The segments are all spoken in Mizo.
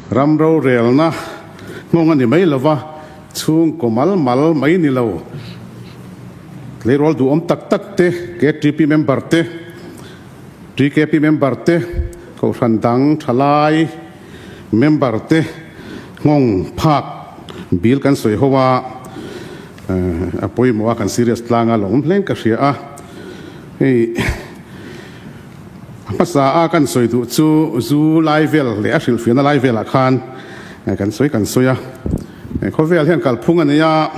Ram rorelna nghawng a ni mai lova, chhungkaw mal mal mai ni lo. Tleirawl duhawm tak tak te, KTP member te, TKP member te, Kohhran dang thalai member te nghawng phak bil kan sawi ho a, a pawimawh a, kan serious tlang a lawm hleng ka hria a. Hei hmasa a kan sawi duh chu zu lai vel leh a hrilhfiahna lai velah khan kan sawi kan sawi a. Khawvel hian kalphung a nei a,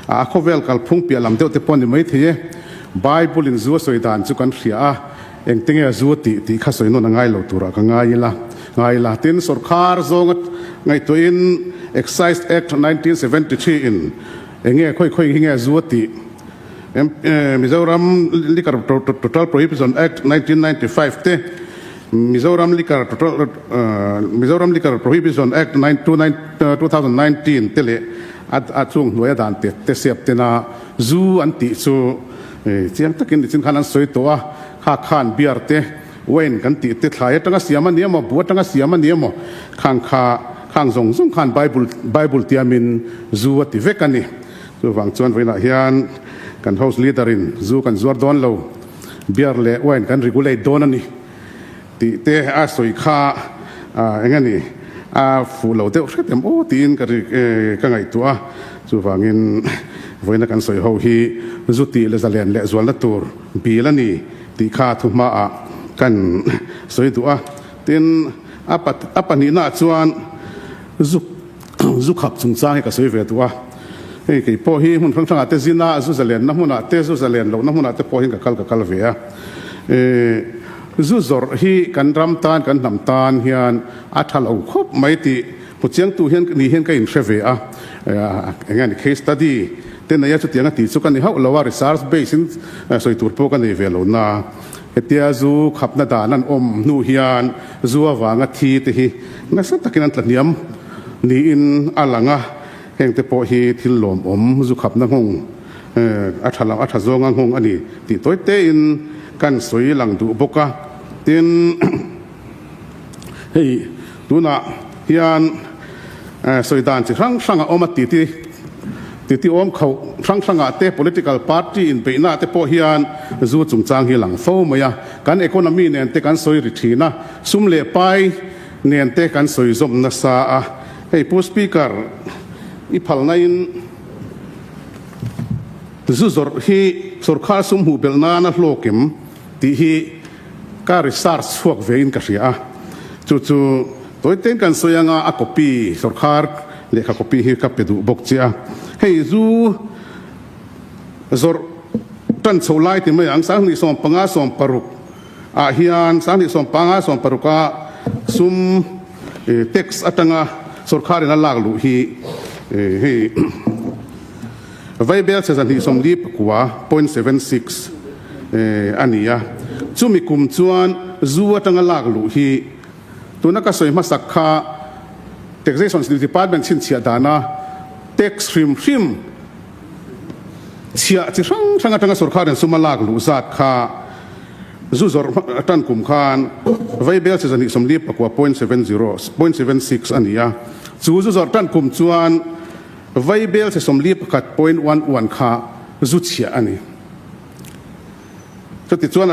a khawvel kalphung piah lam deuh te pawh a ni maithei e. Bible in zu a sawi dan chu kan hria a. Engte nge a zu a tih tih kha sawi nawn a ngai lo turah ka ngai ila ngai ila. Tin, sawrkhar zawnga ngaihtuahin Excise Act 1973 in enge khawi khawi hi nge a zu a tih? Mizoram Liquor Total Prohibition Act 1995 te, Mizoram Liquor Total Mizoram Liquor Prohibition Act 2019 te leh a chung hnuaia dan te te siap tena zu an tih chu Chiang takin nichin khan an sawi tawh a, kha khan beer te, wine kan tih te thlai atanga siam a ni emaw, bu atanga siam a ni emaw, khang kha khang zawng zawng khan Bible Bible tiamin zu a ti vek a ni. Chuvang chuan vawiinah hian kan House Leader in zu kan zuar dawn lo, beer leh wine kan regulate dawn a ni tih te a sawi kha eng a ni a fuh lo deuh hret em aw tiin ka ka ngaihtuah a. Chuvangin vawiina kan sawi ho hi zu tih leh zalen leh zualna tur bil a ni tih kha thu hmaah kan sawi duh a. Tin, a a pahnihnaah chuan zu zu khap chungchang hi ka sawi ve duh a. Hei kei pawh hi hmun hrang hrangah te zina zu zalenna hmunah te zu zalen lohna hmunah te pawh hian ka kal ka kal ve a. Zu zawrh hi kan ram tan kan hnam tan hian a tha lo khawp mai tih Hmu chiangtu hian ni hian ka inhre ve a, eng nge ni case study te nei a chutiang a tih chu ka ni hauh lo a, research base in sawi tur pawh ka nei ve lo na. Hetia zu khapna dan an awm hnu hian zu avanga thi te hi nasa takin an tlahniam niin a lang a, heng te pawh hi thil lawmawm zu khapna nghawng a tha lo a tha zawnga nghawng a ni tih tawi tein kan sawi lang duh bawk a. Tin. Hei tunah hian sawi dan chi hrang hrang a awm a titi titi awm kho hrang hrangah te political party inbeihna te pawh hian zu chungchang hi a lang fo mai a, kan economy nen te kan sawi ri thin a, sum leh pai nen te kan sawi zawm nasa a. Hei Pu Speaker i phalna in zu zawrh hi sorkar sum hmuh belh nana hlawk em tih hi Ka research chhuak ve in ka hria a, chu chu tawitein kan sawi anga a copy sawrkhar lehkha copy hi ka pe duh bawk che a. Hei zu zawrh tan chho lai ti mai ang, 2015 16 ah hian 2015 16 a sum tax atanga sawrkhar in a lak luh hi hei Vaibel chhe 249.76 a ni a, chumi kum chuan zu atanga lak luh hi tuna ka sawi hmasak kha Taxation Department chhinchhiah dana tax hrim hrim chhiah chi hrang hrang atanga sorkarin sum a lak luh zat kha zu zawrh tan kum khan Vaibel chhe 249.70.76 a ni a, chu zu zawrh tan kum chuan Vaibel chhe 41.11 kha zu chhiah a ni. Chutichuan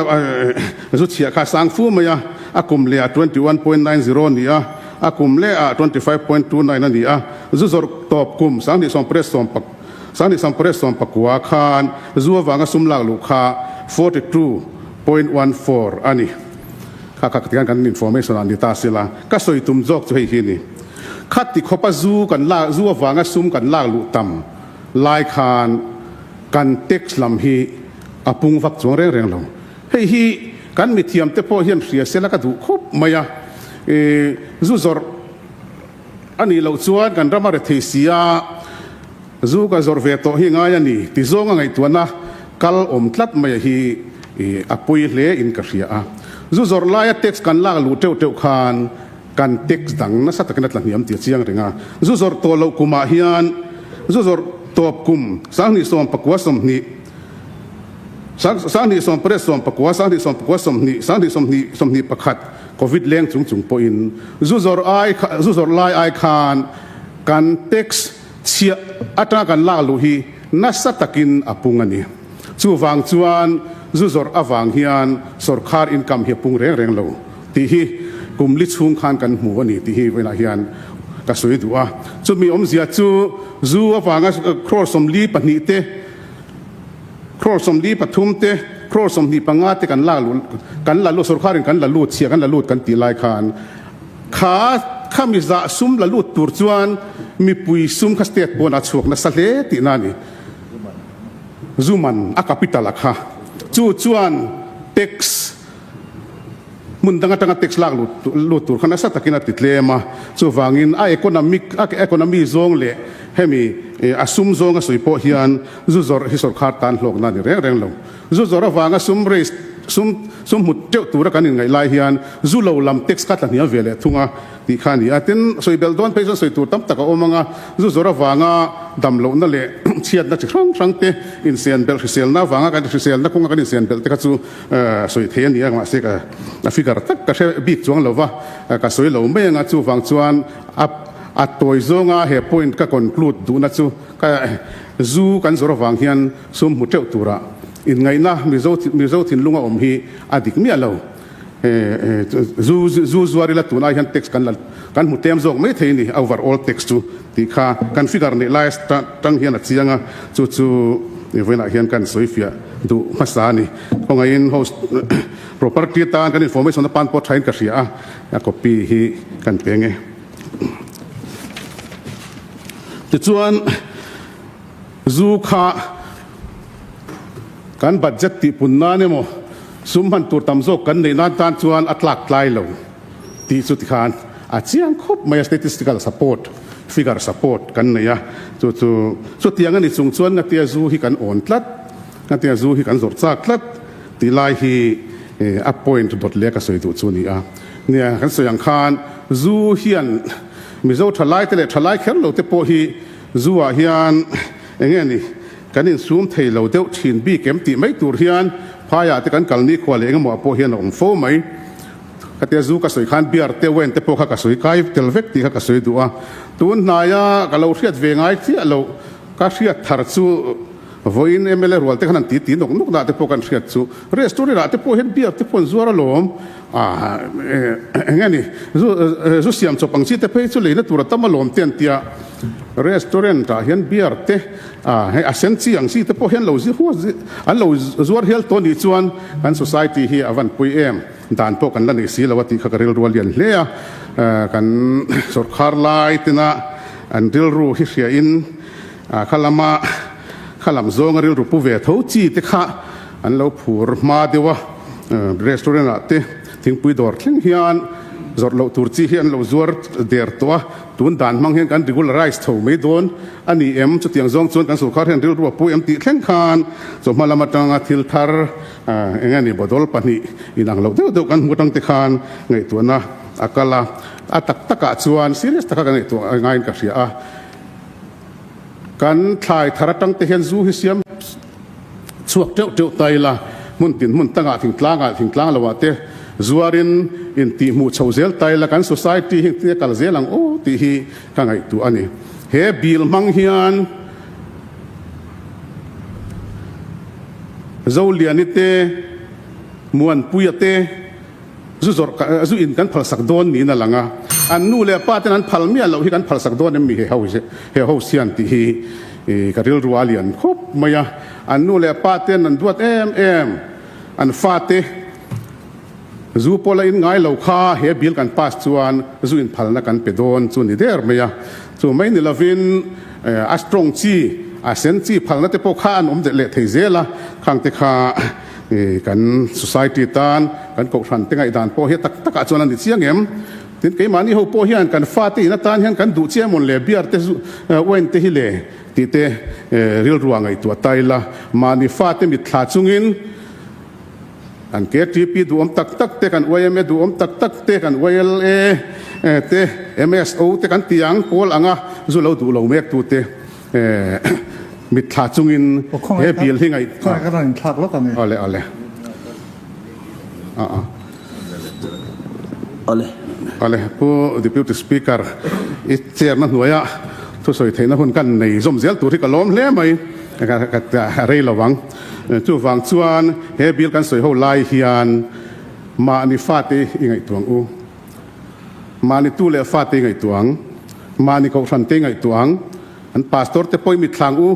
zu chhiah kha a sang fu mai a, a kum leh ah 21.90 a ni a, a kum leh ah 25.29 a ni a. Zu zawrh tawp kum 2019 khan zu avanga sum lak luh kha 42.14 a ni. Kha kha tiang kan information ah ni ta sila, ka sawi tum zawk chu hei hi a ni. Khati khawpa zu kan lak, zu avanga sum kan lak luh tam lai khan kan tax lam hi a pung vak chuang reng reng lo. Hei hi kan mithiam te pawh hian hria sela ka duh khawp mai a, zu zawrh a nih loh chuan kan ram a rethei si a, zu ka zawrh ve tawh hi ngai a ni ti zawnga ngaihtuahna kal awm tlat mai a hi a pawi hle in ka hria a. Zu zawrh laia tax kan lak luh teuh teuh khan Kan tax dang nasa takin a tla hniam tih a chiang reng a. Zu zawrh tawh loh kumah hian zu zawrh tawp kum 2019 20, 2018 20, 2019 20 20 21 Covid leng chung chung pawhin zu zawrh ai zu zawrh lai ai khan kan tax chhiah atanga kan lak luh hi nasa takin a pung a ni. Chuvang chuan zu zawrh avang hian sorkar income hi a pung reng reng lo tih hi kum li chhung khan kan hmu a ni tih hi vawiinah hian ka sawi duh a. Chumi awmzia chu zu avanga crore 42 te, Crore 43 te, crore 25 te kan lak luh, kan la lut, sorkarin kan la lut chhia, kan la lut kan tih lai khan kha khami zah sum la lut tur chuan mipui sum kha state pawn a chhuak nasa hle tihna a ni. Zuman a capital a kha chu chuan tax Hmun dang atanga tax lak lut tur kha nasa takin a ti tlem a, chuvangin a economic a economy zawng leh hemi a sum zawng a sawi pawh hian zu zawrh hi sawrkhar tan hlawkna a ni reng reng lo. Zu zawrh avanga sum raise sum sum hmu teuh tura kan inngaih lai hian zu lo lam tax kha tla hniam ve leh thung a tih kha a ni a. Tin, sawi belh dawn phei chuan sawi tur tam tak a awm ang a, zu zawrh avanga dam lohna leh chhiatna chi hrang hrang te insen belh hriselna avanga kan hriselna kawnga kan insen belh te kha chu Sawi thei a ni a, mahse ka a figure tak ka hre bik chuang lo va, ka sawi lo mai ang a, chuvang chuan a a tawi zawnga he point ka conclude duhna chu ka zu kan zawrh avang hian sum hmu teuh tura inngaihna Mizo Mizo thinlunga awm hi a dik miah lo. Zu zu zuar ila tunah hian tax kan la kan hmu tlem zawk mai thei a ni, overall tax chu tih kha kan figure neih lai tang hian a chiang a, chu chu vawiinah hian kan sawi fiah duh hmasa a ni. Khawngaihin host property atan kan information a pan pawh thain ka hria a, a copy hi kan pe nge. Tichuan zu kha kan budget tih pun nan emaw sum hman tur tam zawk kan neih nan tan chuan a tlak tlai lo tih chu tikhan a chiang khawp mai a, statistical support, figure support kan nei a, chu chu chutiang a ni chung chuan ngatia zu hi kan awn tlat, ngatia zu hi kan zawrh chak tlat tih lai hi a point dawt leh ka sawi duh chu a ni a. Nia, kan sawi ang khan zu hian Mizo thalai te leh thalai kher lo te pawh hi zu ah hian eng nge ni kan insum thei lo deuh thin bik em tih mai tur hian phaiah te kan kal nikhua leh engemaw ah pawh hian a awm fo mai. Ka tia zu ka sawi khan beer te wine te pawh kha ka sawi kai tel vek tih kha ka sawi duh a, tun hnaia ka lo hriat ve ngai chiah loh ka hriat thar chu vawiin mla rual te khan an ti ti nawk nawk dah te pawh kan hriat chu restaurant ah te pawh hian beer te pawh an zuar alawm ah eng nge ni zu zu siam chawp ang chi te phei chu leina tur a tam alawm te an tia restaurant ah hian beer te ah hei a sen chi ang chi te pawh hian lo an lo zuar hial tawh nih chuan kan society hi a van pui em. Dan pawh kan la nei si lo a tih kha ka rilru a lian hle a, kan sawrkhar lai tina an rilru hi hriain kha lama kha lam zawnga rilru pu ve tho chi te kha an lo phur hma deuh a, restaurant ah te thingpui dawr thleng hian zawrh loh tur chi hi an lo zuar der tawh a, tun dan hmang hian kan regularize tho mai dawn a ni em? Chutiang zawng chuan kan sawrkhar hian rilru a pu em tih thleng khan chawhma lam atanga thil thar Eng nge ni bottle pahnih inang loh deuh deuh kan hmu atang te khan ngaihtuahna a kal a, a tak takah chuan serious taka kan ngaihtuah ngaiin ka hria a. Kan thlai thar atang te hian zu hi siam chhuak teuh teuh ta ila, hmun tin hmun tangah thingtlangah thingtlang loah te zuarin intihhmuh chho zel ta ila kan society hi engtin nge kal zel ang aw tih hi ka ngaihtuah a ni. He bill hmang hian Zoliani te, Muanpuia te zu zawrh zu in kan phalsak dawn niin a lang a, an nu leh pa ten an phal miah loh hi kan phalsak dawn em mi he ho he host hian tih hi ka rilru a lian khawp mai a, an nu leh pa ten an duat em em an fate zu pawh la in ngai lo kha he bill kan pass chuan zu in phalna kan pe dawn chu ni der mai a, chu mai ni lovin a strong chi a sen chi phalna te pawh kha an awm leh thei zel a, khang te kha kan society tan kan kohhran te ngaihdan pawh hi tak takah chuan a ni chiang em? Tin keimahni ho pawh hian kan fate in atan hian kan duh chiang mawn le beer te wine te hi le tih te rilru ah ngaihtuah ta ila mahni fate mitthla chungin Kan KTP duhawm tak tak te, kan yma duhawm tak tak te, kan YLA te, MSO te kan ti ang pawl anga zu lo duh lo mek tute mitthla chungin he bill hi ngaih Khawngaih ka rawn inthlak lawk ang e. Awle awle. A a. Awle. Awle, Pu Deputy Speaker, i chair na hnuaia thusawi theihna hun kan nei zawm zel tur hi ka lawm hle mai, ka rei lo ang. Chuvang chuan he bill kan sawi ho lai hian mahni fate i ngaihtuah ang u. Mahni tu leh fate i ngaihtuah ang. Mahni kohhran te i ngaihtuah ang. An pastor te pawh i mitthlang u.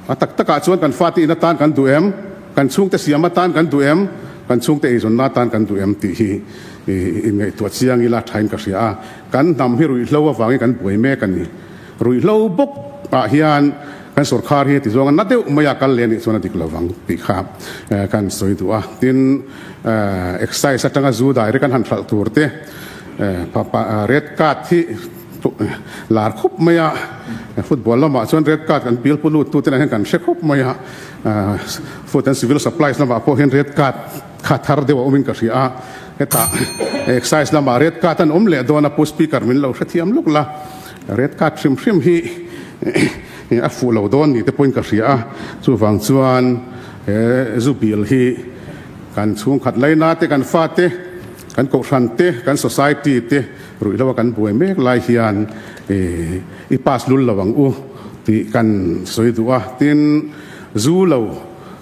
A tak takah chuan kan fate in atan kan duh em? Kan chhungte siam atan kan duh em? Kan chhungte eizawnna atan kan duh em? tih hi inngaihtuah chiang ila thain ka hria a. Kan hnam hi ruihhlo avangin kan buai mek a ni. Ruihhlo bawk ah hian kan sorkar hi heti zawnga na deuh maia kal leh a nih chuan a dik lovang tih kha kan sawi duh a. Tin, excise atanga zu direct an han hralh tur te, red card hi, Lar khawp mai a, football lamah chuan red card kan bial pu lut tute lah hian kan hre khawp mai a, food and civil supplies lamah pawh hian red card kha thar deuh a awmin ka hria a, hetah excise lamah red card an awm leh dawn a, pu speaker min lo hrethiam luk la, red card hrim hrim hi a fuh lo dawn ni te pawhin ka hria a, chuvang chuan he zu bill hi kan chhungkhat laina te kan fate kan kohhran te kan society te Ruihloa kan buai mek lai hian i pass lul lo ang u tih kan sawi duh a, tin zu lo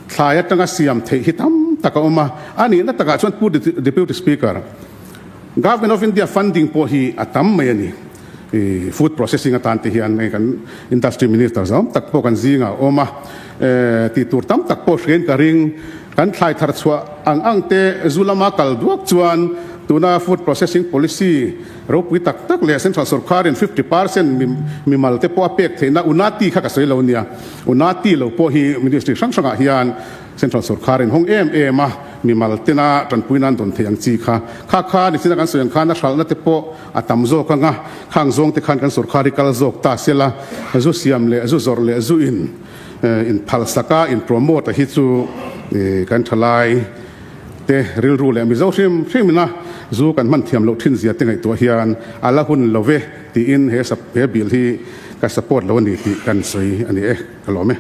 thlai atanga siam theih hi tam tak a awm a, a nihna takah chuan Pu Deputy Speaker, Government of India funding pawh hi a tam mai a ni, food processing atan te hian hei kan Industry Minister zawng tak pawh kan zingah a awm a, tih tur tam tak pawh hriain ka ring, kan thlai thar chhuah ang ang te zu lama kal duak chuan Tuna food processing policy ropui tak tak leh central sorkarin 50% mimal te pawh a pek theihna Unati kha ka sawi lo nia. Unati lo pawh hi ministry hrang hrangah hian central sorkarin hawng em em a, mimal tena tanpui nan dawn theih ang chi kha. Kha kha nichina kan sawi ang khan a hralhna te pawh a tam zawk ang a, khang zawng te khan kan sorkar hi kal zawk ta sela, zu siam leh zu zawrh leh zu in inphalsak a in promote a hi chu kan thalai Te rilru leh Mizo hrim hrimina zu kan hman thiam loh thin zia te ngaihtuah hian a la hun lo ve tiin he he bill hi ka support lo a ni tih kan sawi a ni e, ka lawm e.